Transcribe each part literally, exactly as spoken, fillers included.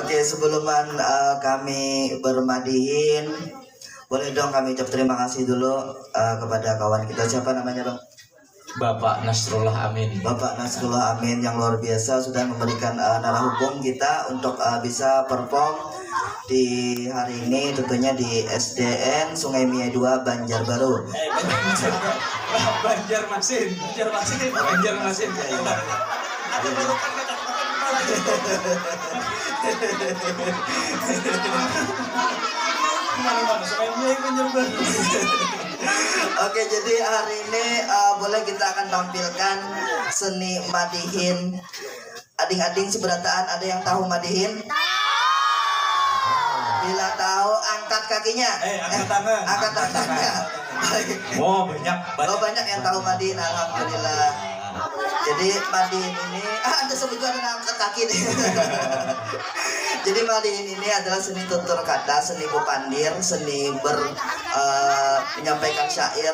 Oke, sebelum uh, kami bermadihin, boleh dong kami ucap terima kasih dulu uh, kepada kawan kita. Siapa namanya, Bang? Bapak Nasrullah Amin. Bapak Nasrullah Amin yang luar biasa sudah memberikan uh, narah hukum kita untuk uh, bisa perform di hari ini, tentunya di S D N Sungai Mie dua, Banjarbaru. Eh, Banjarmasin. Banjarmasin. Banjarmasin. Ya, ya. Ada balukan kacang makan kepala. Mana-mana, Sungai Mie, Banjarbaru. Oke, jadi hari ini uh, boleh kita akan tampilkan seni madihin. Ading-ading seberataan, ada yang tahu madihin? Bila tahu, angkat kakinya. Eh, angkat tangan. Angkat tangannya. Baik. Oh, banyak, banyak. Oh, banyak yang tahu madihin, alhamdulillah. Jadi madihin ini, ah, ada sebut juga ada yang angkat kaki nih. Jadi madihin ini adalah seni tutur kata, seni bepandir, seni ber eh, menyampaikan syair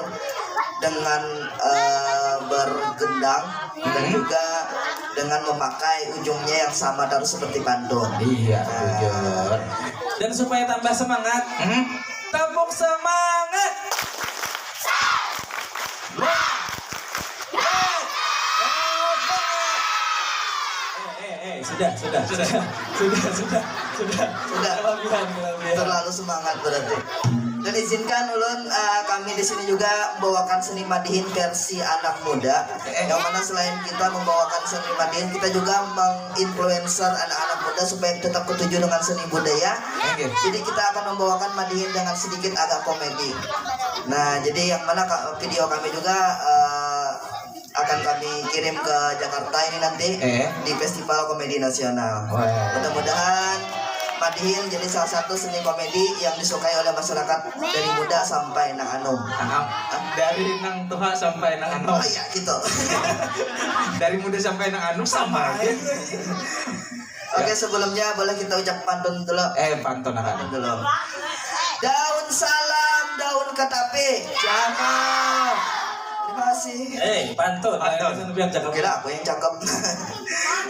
dengan eh, bergendang dan juga dengan memakai ujungnya yang sama terus seperti pantun. Iya, bujur. Dan supaya tambah semangat, hmm? Tepuk semangat. Wah. Wah. Eh, eh, eh, sudah, sudah, sudah, sudah, sudah, sudah. Sudah. Kelebihan, kelebihan. Terlalu semangat berarti. Dan izinkan ulun uh, kami di sini juga membawakan seni madihin versi anak muda. Eh, eh. Yang mana selain kita membawakan seni madihin, kita juga menginfluencer anak-anak muda supaya tetap ketuju dengan seni budaya. Oke. Jadi kita akan membawakan madihin dengan sedikit agak komedi. Nah, jadi yang mana ka- video kami juga uh, akan kami kirim ke Jakarta ini nanti. Eh. Di Festival Komedi Nasional. Wah. Mudah-mudahan madihin jadi salah satu seni komedi yang disukai oleh masyarakat dari muda sampai nang anum. Anum. Hah? Dari nang tuha sampai nang anum. Oh iya, gitu. Dari muda sampai nang anum sama aja. Oke, sebelumnya boleh kita ucap pantun dulu. Eh, pantun apa? Pantun dulu. Daun salam, daun katapi. Cakep. Terima kasih. Eh, pantun. Pantun. Biar cakep. Kira aku yang cakep.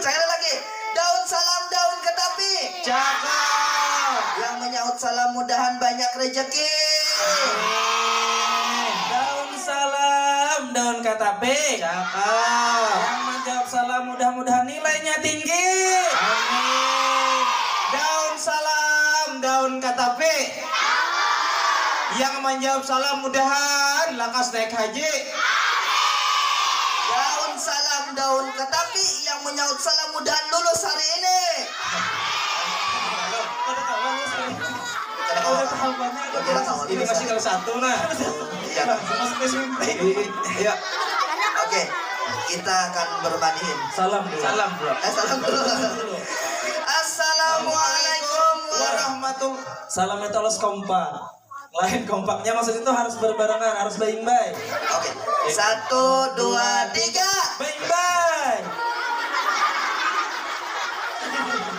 Sekali lagi. Daun salam, daun katapi. Cakep. Yang menyaut salam mudahan banyak rezeki. Amin. Daun salam, daun katapi. Cakep. Yang menjawab salam mudah-mudahan nilainya tinggi. Amin. Daun salam, daun katapi. Yang menjawab salam mudahan lakas naik haji. Daun salam, daun katapi, yang menyaut salam mudahan lulus hari ini. Kada kawa. Kada kawa. Kada kawa. Ini masih kelas satu nah. Iya. Masuk S M P. Iya. Oke, kita akan bermadihin. Salam dulu. Salam, bro. Eh, salam dulu. Assalamualaikum warahmatullahi. Salam itu harus kompak. Lain kompaknya, maksudnya itu harus berbarengan, harus baimbai. Oke, satu, dua, tiga. Baimbai.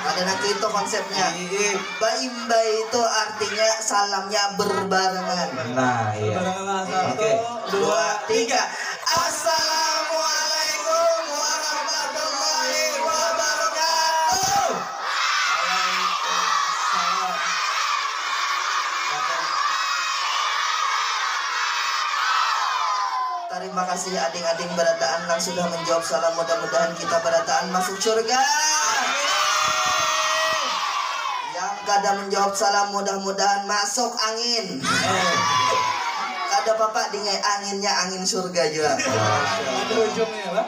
Ada nanti itu konsepnya. Iya. Baimbai itu artinya salamnya berbarengan. Nah, iya. Berbarengan lah. Oke. Satu, dua, tiga. Assalamualaikum warahmatullahi wabarakatuh. Waalaikumsalam. Tarima kasih ading-ading barataan nang sudah menjawab salam. Mudah-mudahan kita barataan masuk surga. Yang kada menjawab salam mudah-mudahan masuk angin. Kada apa-apa, dingai anginnya angin surga juga. Ada ujungnya lah.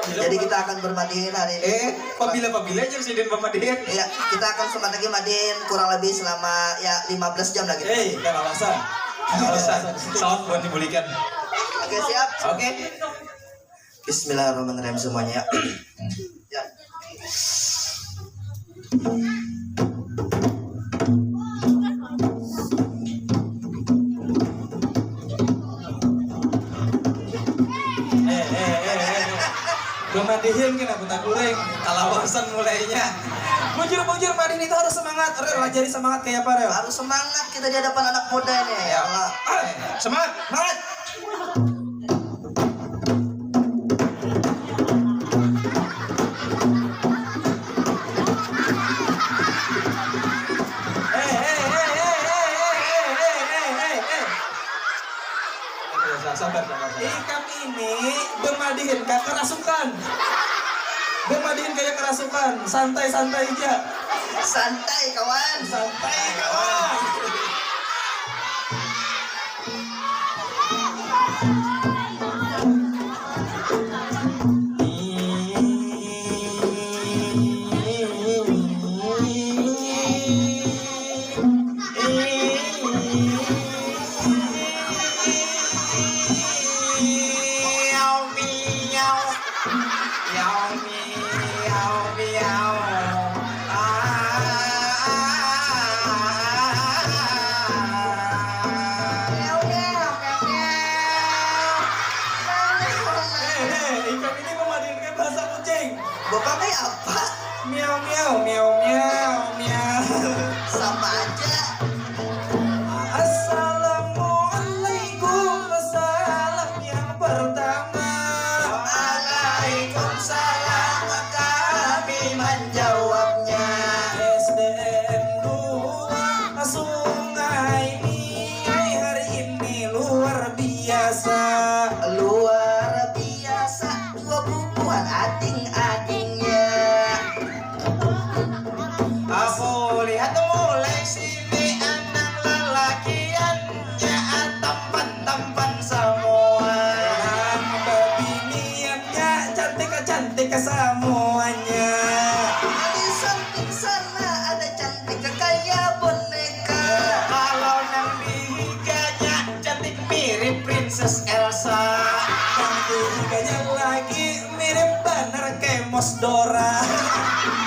Jadi kita akan bermadihin hari ini. Eh, pabila-pabila aja sidin bermadihin. Iya, kita akan sebentar lagi madihin kurang lebih selama ya lima belas jam lagi. Eh, jangan alasan. Jangan alasan. Saut buat dibulikan. Oke, siap. Oke. Bismillahirrahmanirrahim semuanya. Ya. Eh, eh, eh, eh. Bamadihin kena buta goreng, kalawasan mulainya. Bujur, bujur, madihin itu harus semangat. Rel, ajari semangat kayak apa, Rel? Harus semangat kita di hadapan anak muda ini. Ya Allah. Eh, semangat, semangat. Kerasukan. Bemadihin kaya kerasukan. Santai-santai aja. Santai, kawan. Santai, kawan. Hei, hei, ikam ini memadankan bahasa kucing. Bapak kayak apa? Miau, miau, miau, miau, miau. Sama aja. Assalamualaikum, salam yang pertama. Waalaikumsalam, kami menjawabnya. S D N dua Sungai Niai hari ini luar biasa. Luar biasa, dua bubuhan ading-adingnya. Aku lihat mulai sini anang lalakiannya tampan-tampan samua. Nang babiniannya cantik-cantik samuanya. Di samping sana ada cantik kaya boneka. Kalau nang di higanya cantik mirip Princess Elsa. Nang di higanya lagi mirip banar kaya Mos Dora.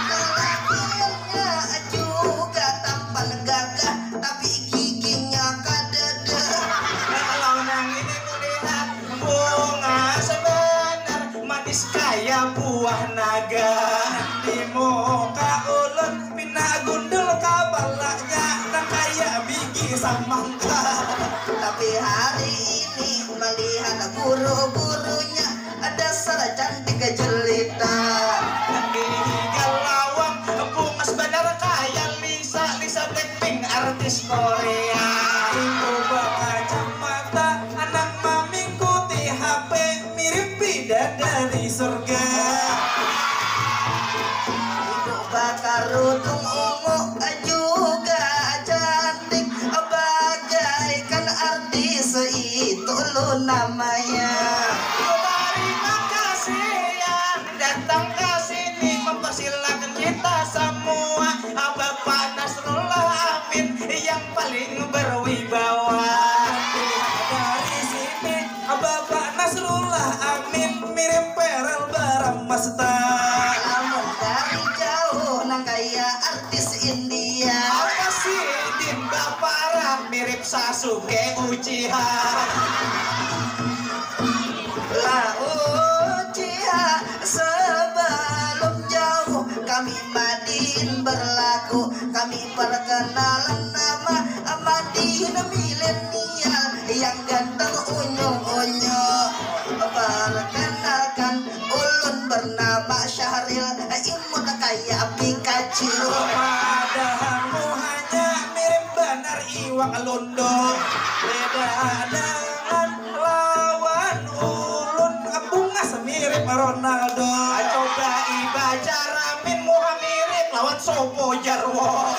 Lalakiannya juga tampan gagah, tapi giginya kadada. Kalau nang ini kulihat bungas banar, manis kaya buah naga. Di muka ulun pina gundul kapalanya, nang kaya bigi samangka. Tapi hari ini melihat guru-gurunya, dasar cantik jelita. Di higa lawang bungas banar kaya Lisa, Lisa Blackpink artis Korea. Ibu bakacamata, anak mamingkuti H P, mirip bidadari surga. Ibu bakarudung ungu juga cantik, bagaikan artis itu Luna Maya. Terima kasih yang datang ke sini, mempersilakan kita semua. Bapak Nasrullah Amin yang paling berwibawa. Dari sini, Bapak Nasrullah Amin mirip Peral Baramasta. Lamun dari jauh nang kaya artis India. Apa sih, Din, baparah mirip Sasuke Uchiha. Lah Uchiha, sebelum jauh kami madin berlaku. Kami perkenalan nama, madin milenial yang ganteng unyu-unyu. Perkenalkan, ulun bernama Syahril, imut kaya Pikachu. Padahal muhanya mirip banar iwak londo. Beda dengan lawan ulun, bungas mirip Ronaldo. Coba ibaca ramin, muha mirip lawan sopo jarwo.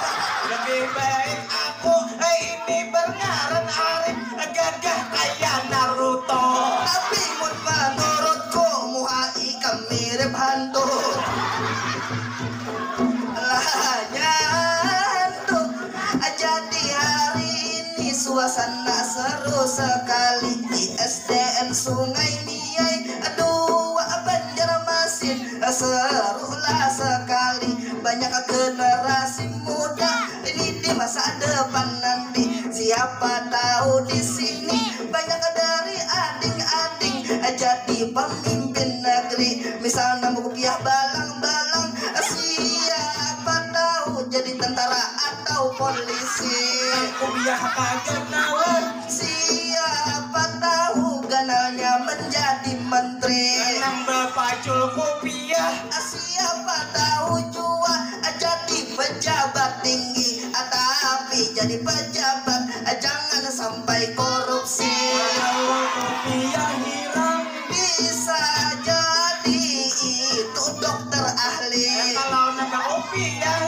Lebih baik aku, eh, ini berngaran Arif, gagah kaya Naruto. Tapi mun menurutku, muha ikam mirip hantu. Lah, nyantuk. Jadi hari ini suasana seru sekali di S D N Sungai Niai dua, Banjarmasin. Serulah sekali, banyak generasi muda ini di masa depan nanti. Siapa tahu di sini banyak dari ading-ading jadi pemimpin negeri. Misalnya mau kupiah balang-balang, siapa tahu jadi tentara atau polisi. Kupiah kaganalan. Siapa tahu ganalnya menjadi menteri. Nang bapacul kupiah. Siapa tahu jua jadi pejabat tinggi, tapi jadi pejabat jangan sampai korupsi. Kalau kupiah hirang, bisa jadi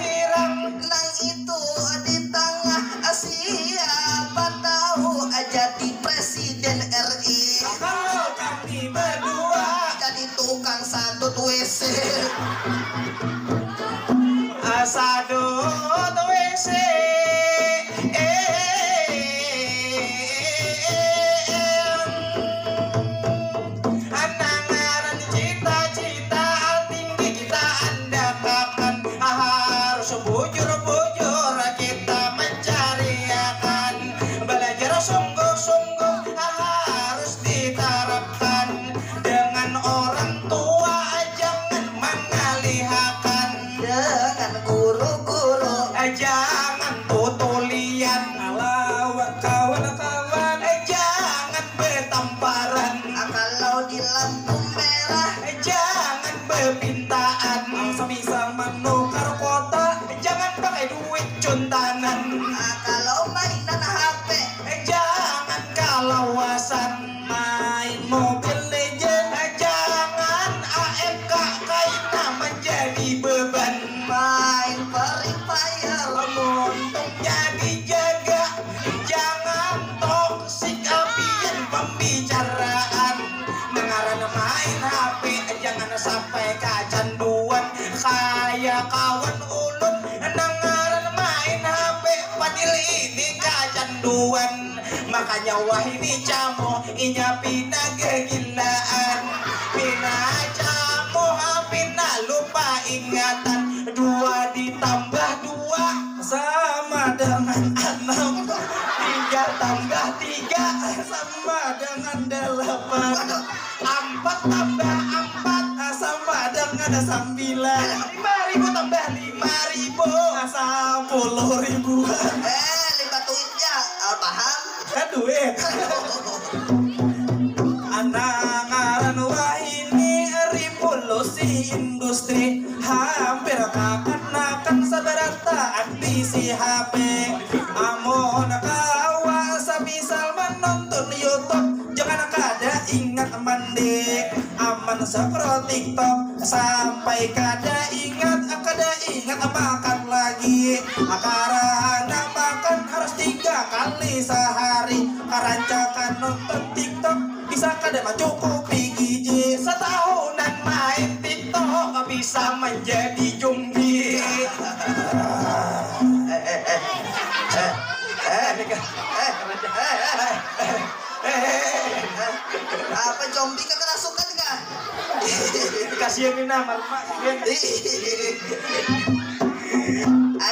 Hirang nang itu di tengah, siapa tahu jadi presiden R I. Kalau kami berdua jadi tukang sadut W C. Sadut W C. Nang ngaran cita-cita tinggi kita andakakan, harus bujur-bujur kita mencariakan, belajar sungguh-sungguh harus diterapkan, dengan orang tua jangan mengalihakan, dengan guru-guru jangan tutulian, lawan kawan-kawan jangan betamparan. Kalau di lampu merah jangan bepintaan. Semisal menukar kuota jangan pakai duit cuntanan. Kalau mainan H P jangan kalawasan. Main Mobile Legend jangan, A F K kaina menjadi beban. Main Free Fire muntung jadi jaga, jangan toksik apian pembicaraan. Nang ngaran main H P jangan sampai kacanduan kaya kawan ulun nang ngaran main H P, padil ini kacanduan. Makanya wahini camoh inya pina gegilaan, pina camoh, pina lupa ingatan. Dua ditambah dua sama dengan anam, tiga tambah tiga sama dengan delapan, empat tambah empat sama dengan sembilan, lima ribu tambah lima ribu, sepuluh ribuan. Eh, lima duitnya, ah, paham? Kan duit. Anak ngaran wahini revolusi industri, hampir kakanakan sabarataan bisi H P. Amun kawa semisal menonton YouTube, jangan kada ingat mandi, aman scroll TikTok sampai kada ingat, kada ingat makan lagi. Karena makan harus tiga kali sehari. Karancakan nonton TikTok bisa kada mencukupi gizi. Setahunan main TikTok bisa menjadi zombie. Eh, eh, eh. Eh, eh, eh, eh, eh, eh, eh. Apa zombie kah kerasukan kah? Kasihan ini nama lemak, kasihan.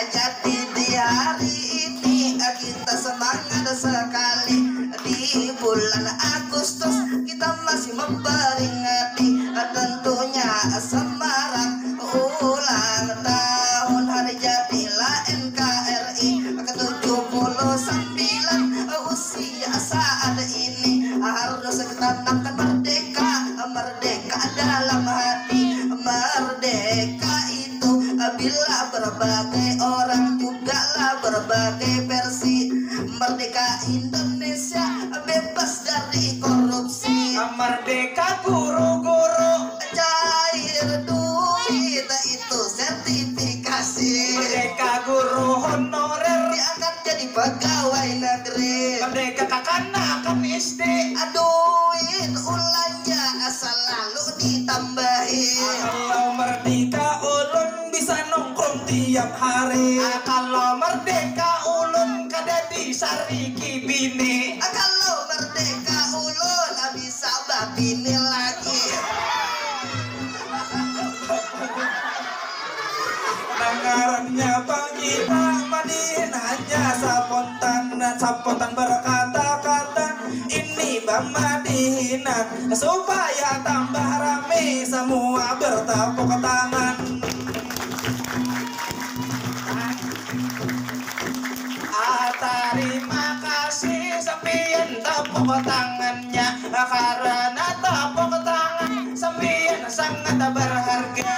Jadi di hari ini kita semangat sekali, di bulan Agustus kita masih memperingati tentunya semarak ulang tahun hari jadi la N K R I ke tujuh puluh sembilan, usia saat ini harus kita tanamkan merdeka, merdeka dalam hati, merdeka itu bila berbagai orang jugalah berbagai versi, merdeka Indonesia bebas dari korupsi. Merdeka guru-guru, cair duit itu sertifikasi. Merdeka guru honorer, diangkat jadi pegawai negeri. Merdeka kakanakan S D, duit ulanja selalu ditambahi. Kalau merdeka ulun bisa nongkrong tiap hari. Kalau merdeka ulun kada disariki bini. Kalau merdeka ulun bisa babini lagi. Nang ngarannya pang kita madihin hanya spontan, spontan berkata-kata. Ini bamadihinan supaya tambah rame semua bertepuk tangan. Ah, tarima kasih sampiyan tepuk tangannya, karena tepuk tangan sampiyan sangat berharga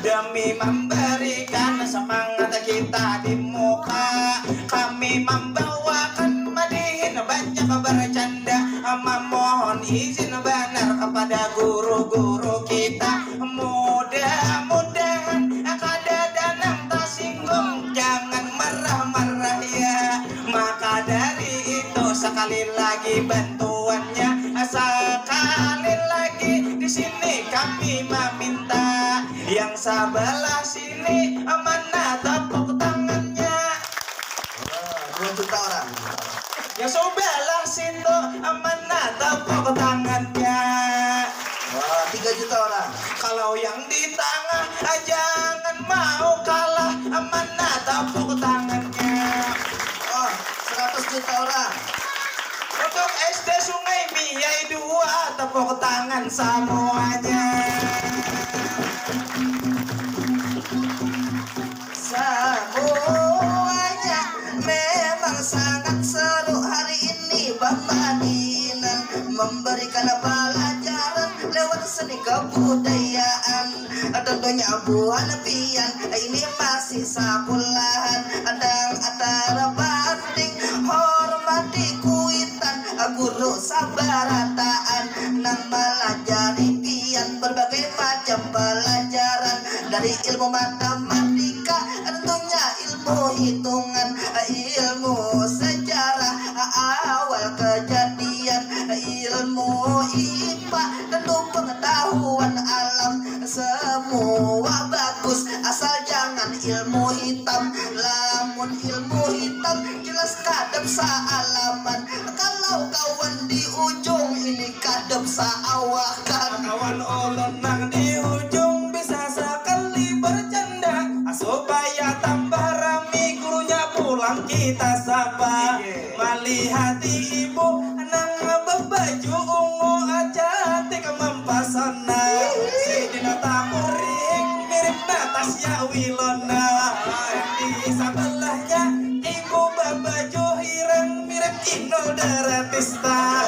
demi memberikan semangat kita di muka. Kami membawakan madihin banyak bercanda, memohon izin benar kepada guru-guru kita. Mudah-mudahan kada danang tasi Sabalah sini, mana tepuk tangannya? Wah, dua juta orang. Yang sebelah situ, mana tepuk tangannya? Wah, tiga juta orang. Kalau yang di tengah, jangan mau kalah, mana tepuk tangannya? Oh, seratus juta orang. Untuk S D Sungai Miai dua, tepuk tangan semuanya. Semuanya memang sangat seru hari ini, bamadinan memberikan pelajaran lewat seni kebudayaan. Tentunya buhan pian ini masih sakulahan, dang antara banding hormati kuitan guru sabarataan nang malajari pian berbagai macam pelajaran, dari ilmu matematika, tentunya ilmu hitungan, ilmu sejarah, awal kejadian, ilmu ipa, tentu pengetahuan alam, semua bagus asal jangan ilmu hitam. Lamun ilmu hitam jelas kadap saalaman, kalau kawan di ujung ini kadap saawakan. Kawan ulun nang di ujung bisa sakali bercanda, supaya tambah rami gurunya pulang kita sapa. Malihati ibu nang babaju ungu, cantik mempesona. Sidin takuring mirip Natasha Wilona. Di sabelahnya ibu babaju hirang mirip Inul Daratista.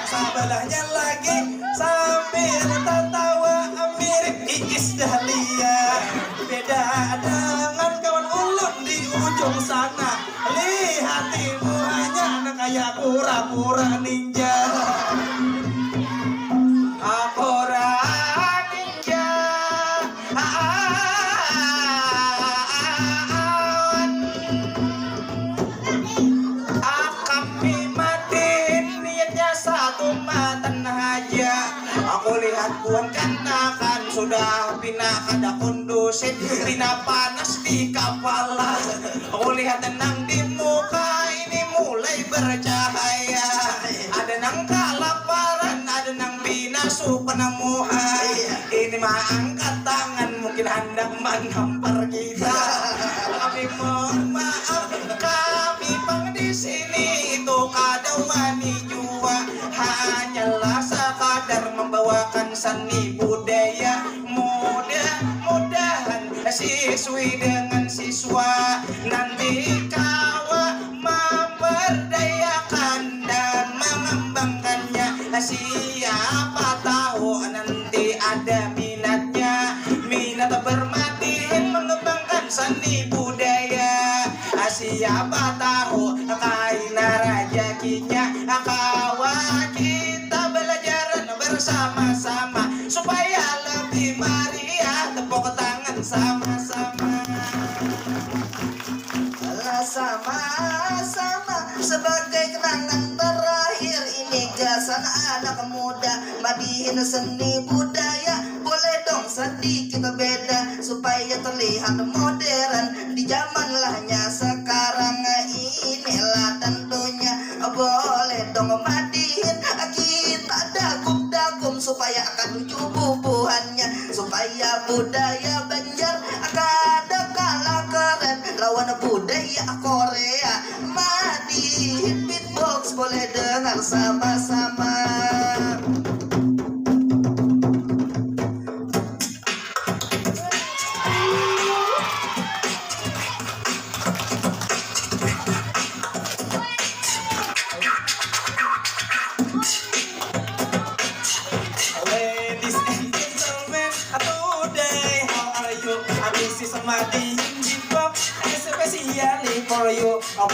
Sabelahnya lagi sambil tatawa mirip Iis Dahlia. Beda dengan kawan ulun di ujung sana. Lihati muhanya nang kaya kura-kura ninja. Kura ninja. Awan. Kami mati niatnya satu matan haja. Aku lihat puan kanakan sudah pina kada kondusif, pina panas di kapala. Aku lihat nang di muka ini mulai bercahaya. Ada nang kalaparan, ada nang pina supan muha. Ini mah angkat tangan mungkin handak manampar kita. Kami mohon maaf, kami pang di sini itu kada wani jua, hanyalah sakadar membawakan seni budaya. Mudah-mudahan siswi dengan siswa nanti kawa memberdayakan dan mengembangkannya. Siapa tahu nanti ada minatnya, minat bermatihin mengembangkan seni budaya. Siapa tahu kaina rajakinya, kawa kita belajaran bersama-sama supaya lebih meriah. Tepuk tangan sama-sama. Alah, sama-sama sebagai kenangan terakhir ini gasan anak muda madihin seni budaya. Boleh dong sedikit beda supaya terlihat modern di zaman lahnya sekarang inilah tentunya. Boleh dong madihin kita dagum-dagum supaya akan tujuh bubuhannya, supaya budaya Banjar kada kalah keren lawan budaya Korea. Madihin beatbox boleh dengar sama-sama. Ladies and gentlemen, today how are you? This is Madihin Beatbox, especially for you. From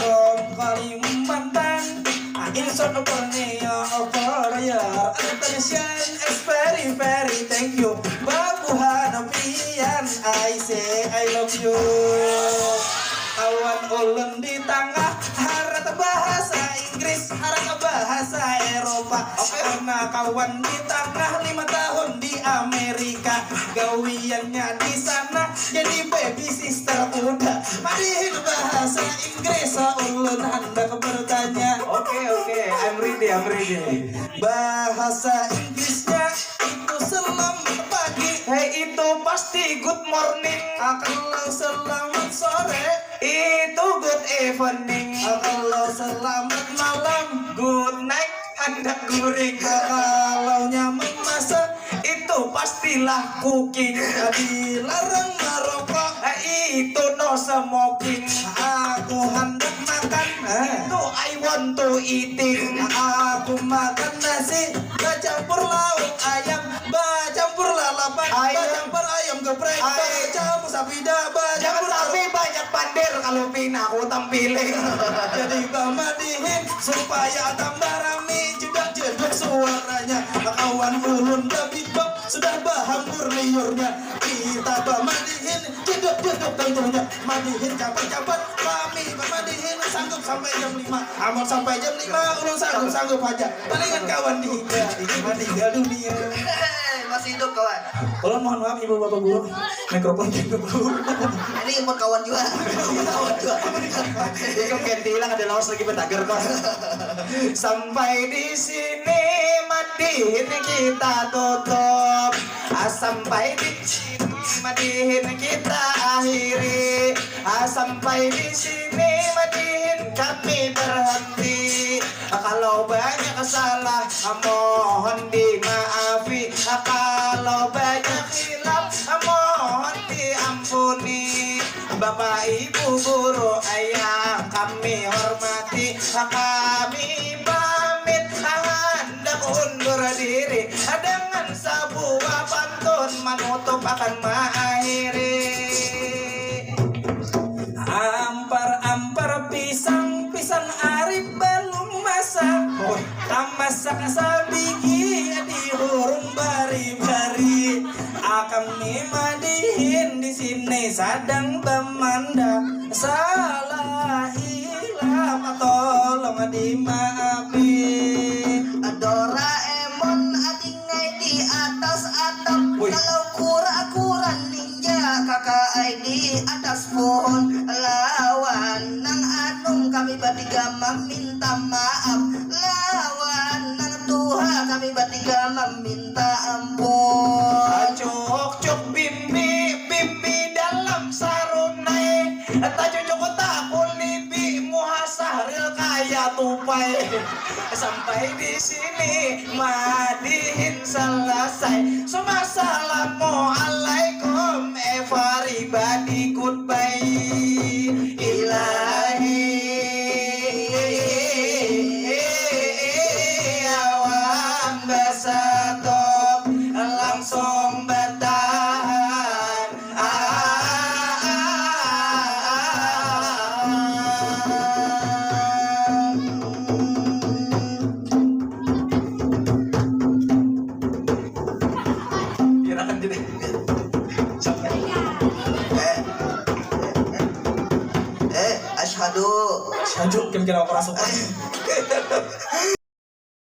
Kalimantan, in short Borneo, for your attention is very, very thank you. Babuhan pian, I say I love you. Kawan ulun di tangah, harat bahasa Inggris, harat bahasa Eropa. Karena kawan di tangah lima tahun di Amerika. Gawiannya di sana jadi baby sister kuda. Madihin bahasa Inggris, ulun handak bertanya. Oke, oke, I'm ready, I'm ready. Bahasa Inggrisnya itu selamat pagi. Hey, itu pasti good morning. Ah, kalau selamat sore, itu good evening. Ah, kalau selamat malam, good night, handak guring. Ah, kalau nya memasak, itu pastilah cooking. Ah, dilarang merokok, ah, itu no smoking. Aku handak makan, ah, itu I want to eating. Aku makan nasi bacampur lauk ayam, bacampur lalapan, ayam, bacampur ayam geprek, ayam, bacampur sapida, bacampur. Jangan sampai banyak pandir, kalau pina aku tampiling. Jadi bamadihin supaya tambah rami, jedak-jeduk suaranya. Kawan ulun beatbox sudah bahampur liurnya. Kita bamadihin, jeduk-jeduk tentunya. Madihin capat-capat, rami bamadihin, sanggup sampai jam lima. Amun sampai jam lima, ulun sanggup-sanggup aja. Palingan kawan dihiga, ini meninggal dunia. Hei, masih hidup, kawan. Ulun mohon maaf, ibu bapak guru, mikrofon hidup dulu. Ini mun kawan jua. Kawan jua. Ikam ganti ulang, ada lawas lagi betager kok. Sampai di sini madihin kita tutup. Ah, sampai di sini madihin kita akhiri. Ah, sampai di sini madihin kami berhenti. Ah, kalau banyak salah, ah, mohon dimaafi. Ah, kalau banyak hilaf, ah, mohon diampuni. Bapak, ibu, guru, ayah kami hormati, kami pamit, handak undur diri dengan sebuah pantun menutup akan mengakhiri. Ampar-ampar pisang, pisang arif belum masak. Oi. Tamasak sabigi dihurung bari-bari. Akang ni madihin di sini sadang bamanda. Salah hilaf tolong dimaafi. Doraemon adingai di atas atap. Wih. Kalau kura-kura ninja kakaai di atas pohon. Lawan nang anum kami batiga maminta maaf. Lawan nang tuha kami batiga maminta ampun. Cucuk bimbi, bimbi dalam sarunai. Tacucuk takulibi muha Sahril kaya tupai. Sampai di sini madihin selesai. Suma salamualaikum, everybody goodbye. Ilahi, awam basatop langsung batahan. Irakan jadi. Eh, eh, eh, asyhadu. Asyhadu, kira-kira aku rasukan.